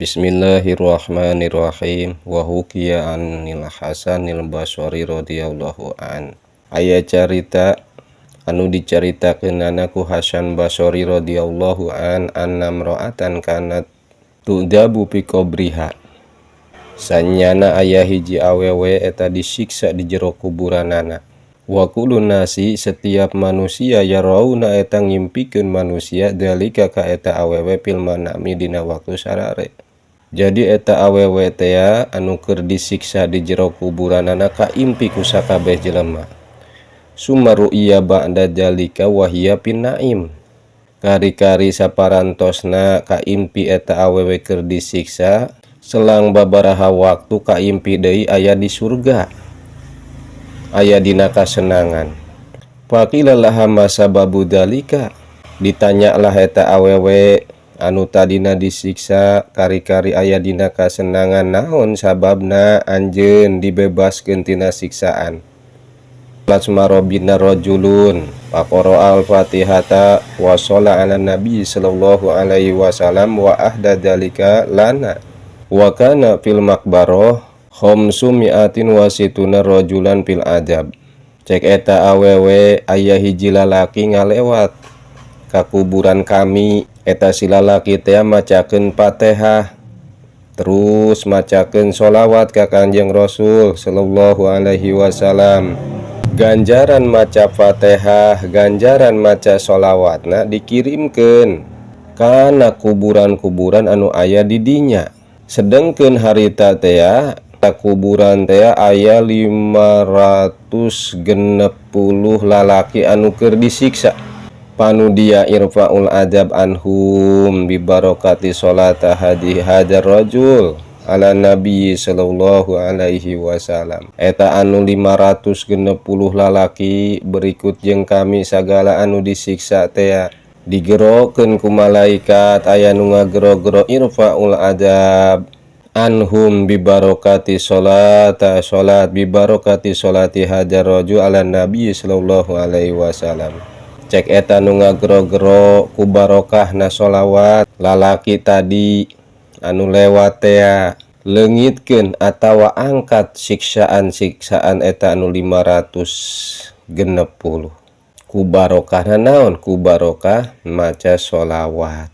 Bismillahirrahmanirrahim. Wa hukiya anil Hasanil Basri radhiyallahu an. Aya carita anu dicaritakeunana ku Hasan Basri radhiyallahu an anna imra'atan kanat tu'dzabu fi qabriha. Sanyana aya hiji awewe eta disiksa di jero kuburanana. Wa kullu nasi setiap manusia yarauna eta ngimpikeun manusia dalika ka eta awewe fil manami dina waktu sarare. Jadi eta awewe tea anu keur disiksa di jero kuburanana kaimpi ku sakabeh jelema. Summa ru'iya ba'da dzalika wa hiya fin naim. Kari-kari saparantosna kaimpi eta awewe keur disiksa, selang babaraha waktu kaimpi deui aya di surga. Aya dina kasenangan. Faqila laha ma sababu dzalika. Ditanyalah eta awewe anu tadina disiksa kari-kari aya dina kasenangan, naon sababna anjeun dibebaskeun tina siksaan. Lasma rajulun faqara al-fatihata wa shalla ala nabi sallallahu alaihi wasallam wa ahda dzalika lana wa kana fil maqbarah khamsu mi'atin wa situna rajulan fil adab. Cek eta awewe, aya hiji lalaki ngalewat ka kuburan kami. Eta si lalaki teh macakeun Fatihah, terus macakeun sholawat ka Kanjeng Rasul sallallahu alaihi wasallam. Ganjaran maca Fatihah, ganjaran maca sholawatna dikirimkeun kana kuburan-kuburan anu aya di dinya. Sedengkeun harita teh kuburan teh aya 560 lalaki anu keur disiksa. Fanudiya irfa'ul adzab anhum bibarokati sholata hadi hadar rajul ala nabi sallallahu alaihi wasallam. Eta anu 560 lalaki berikut jeung kami sagala anu disiksa teh digerokeun ku malaikat, aya nu ngagero-gero irfa'ul adzab anhum bibarokati sholata sholat bibarokati sholati hadar rajul ala nabi sallallahu alaihi wasallam. Cek eta nu ngagero-gero, ku barokah na sholawat lalaki tadi anu lewat tea, leungitkeun atawa angkat siksaan-siksaan eta anu 560 ku barokah naon, ku barokah maca sholawat.